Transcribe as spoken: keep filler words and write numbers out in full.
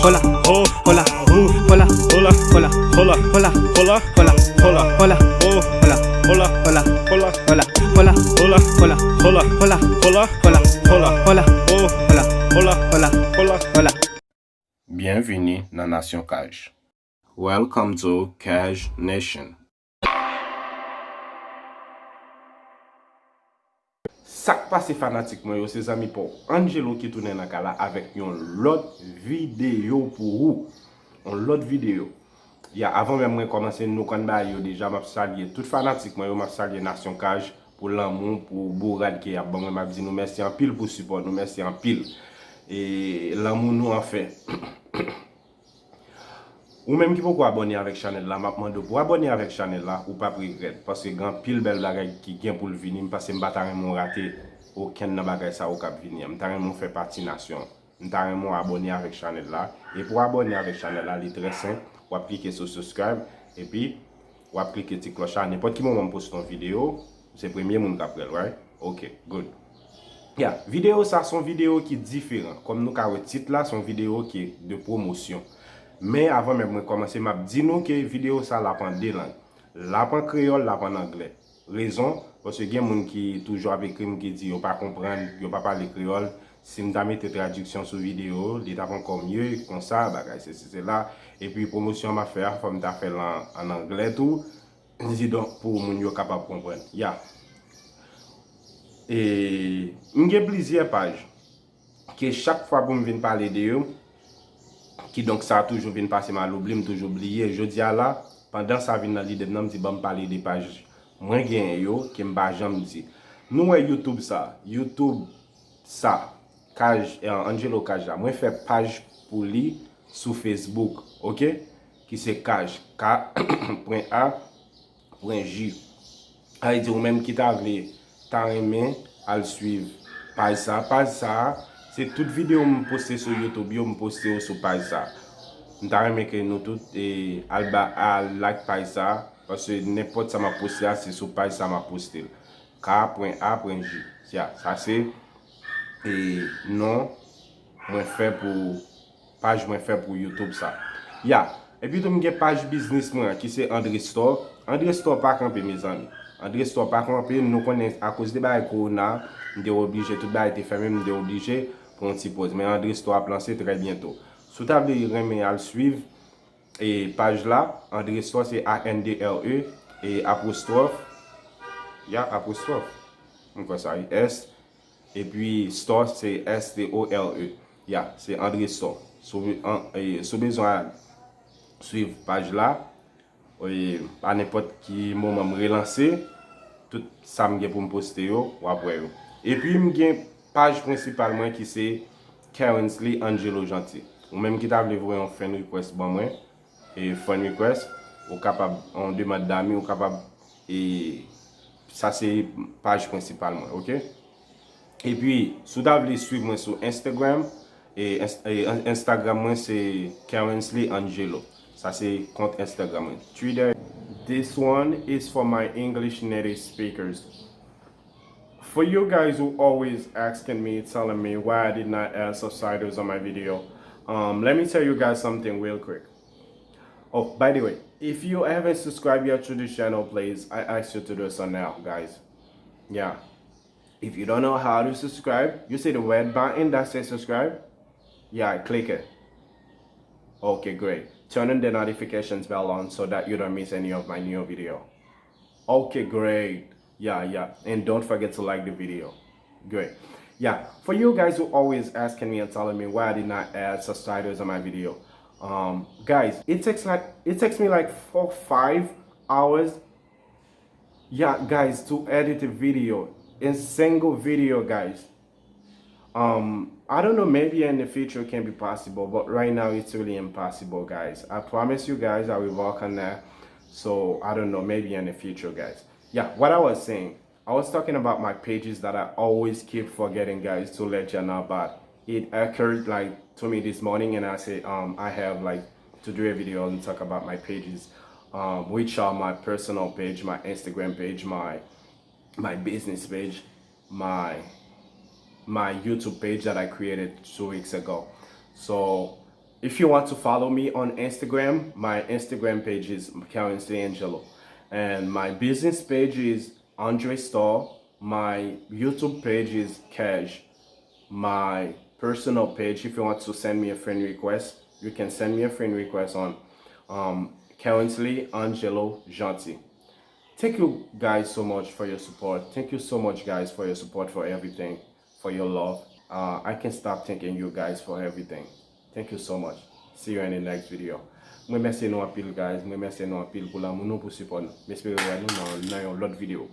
Hola, ho, hola, ho, hola, hola, hola, hola, hola, hola, hola, hola, ho, hola, hola, hola, hola, hola, hola, hola, hola, hola, hola, hola, hola, hola, hola, ho, hola, hola, hola, hola, hola. Byenvini nan Nasyon Kaj. Welcome to Kaj Nation. Sa k pase fanatik mwen yo, se zanmi pa w Angelo ki tounen nan kay la avèk yon lòt videyo pou ou. Yon lòt videyo. Ya, avan menm mwen kòmanse, nou konn bagay yo deja, m ap salye tout fanatik mwen yo, m ap salye Nasyon Kaj pou lanmou, pou bourad ke y ap ban mwen, m ap di nou mèsi anpil pou sipò nou, mèsi anpil. E lanmou nou anfen. Ou menm ki poko abòne avèk chanèl la, m ap mande w pou w abòne avèk chanèl la, ou p ap regrèt, paske gen anpil bèl bagay ki gen pou l vini, m panse m pa ta renmen w rate okenn nan bagay sa yo k ap vini an. M ta renmen w fè pati nasyon an. M ta renmen w abòne avèk chanèl la. E pou w abòne avèk chanèl la, li trè senp. W ap klike sou subscribe, epi w ap klike ti klòch la. Nenpòt ki moman m poste yon videyo, se premye moun k ap wè l, right? Ok, good. Ya, videyo sa se yon videyo ki diferan. Kòm nou ka wè tit la, se yon videyo ki de pwomosyon. Men avan menm mwen kòmanse, m ap di nou ke videyo sa l ap an de lang. L ap an kreyòl, l ap an anglè. Rezon, paske gen moun ki toujou ap ekri m ki di yo pa konprann, yo pa pale kreyòl. Si m ta mete tradiksyon sou videyo, li t ap ankò mye, konsa, bagay sesi sela. Epi pwomosyon m ap fè a, fò m ta fè l an, an anglè tou. Didonk, pou moun yo kapab konprann. Ya. E m gen plizyè paj ke chak fwa pou m vin pale de yo, kidonk sa toujou vin pase m a loubli, m toujou bliye. Jodi a la, pandan sa vin nan lide m nan, m di ban m pale de paj mwen genyen yo, ke m pa janm di. Nou wè YouTube sa, YouTube sa, Kaj, eh, Angelo Kaj la. Mwen fè paj pou li sou Facebook, ok? Ki se Kaj, K, pwen A, pwen J. Sa vle di ou menm ki ta vle, ta renmen al swiv paj sa. Paj sa, se tout videyo m poste sou YouTube yo, m poste yo sou paj sa. M ta renmen ke nou tout, eh, al ba, al like paj sa, paske nenpòt sa m ap poste a, se sou paj sa m ap poste l. K pwen A pwen J. Ya, sa se, eh, non mwen fè pou paj mwen fè pou YouTube sa. Ya, epi tou m gen paj biznis mwen an ki se Andre Store. Andre Store pa kanpe, mezanmi. Andre Store pa kanpe, nou konnen akoz de bagay kowona, m te oblije, tout bagay te fèmen, m te oblije pran yon ti poz. Men Andre Store ap lanse trè byento. Si w ta vle renmen al swiv, e paj la, Andre Store se A N D R E, e apostwòf, ya, apostwòf, m kwè sa, wi, S, epi Store se S T O R E, ya, se Andre Store. Si w, an, e, si w bezwen al swiv paj la, e, a nenpòt ki moman m relanse, tout sa m gen pou m poste yo, w ap wè yo. Epi m gen paj prensipal mwen ki se Carensley Angelo Jeanty. Ou menm ki ta vle voye yon friend request ban mwen, e friend request, ou kapab, yon demande d'amis, ou kapab, e sa se paj prensipal mwen, ok? Epi, si w ta vle swiv mwen sou Instagram, e, Inst- e, Instagram mwen se Carensley Angelo. Sa se kont Instagram mwen. Twitter. This one is for my English native speakers. For you guys who always asking me, telling me why I did not add subtitles on my video, um, let me tell you guys something real quick. Oh, by the way, if you haven't subscribed yet to this channel, please, I ask you to do so now, guys. Yeah. If you don't know how to subscribe, you see the red button that says subscribe? Yeah, click it. Okay, great. Turn on the notifications bell on so that you don't miss any of my new video. Okay, great. Yeah, yeah. And don't forget to like the video. Great. Yeah, for you guys who always asking me and telling me why I did not add subtitles on my video, um, guys, it takes like it takes me like four, five hours, yeah, guys, to edit a video, a single video, guys. Um, I don't know, maybe in the future it can be possible, but right now it's really impossible, guys. I promise you guys I will work on that. So I don't know, maybe in the future, guys. Yeah, what I was saying, I was talking about my pages that I always keep forgetting, guys, to let you know about. It occurred like to me this morning, and I say, um, I have like to do a video and talk about my pages, um, which are my personal page, my Instagram page, my my business page, my my YouTube page that I created two weeks ago. So If you want to follow me on Instagram, my Instagram page is Currently Angelo. And my business page is Andre Store. My YouTube page is Cash. My personal page, if you want to send me a friend request, you can send me a friend request on um, Currently Angelo Gentil. Thank you guys so much for your support. Thank you so much, guys, for your support, for everything, for your love. Uh, I can't stop thanking you guys for everything. Thank you so much. See you in the next video. Mwen remèsye nou anpil, guys. Mwen remèsye nou anpil pou lanmou nou, pou sipò nou. M espere wè nou nan, nan yon lòt videyo.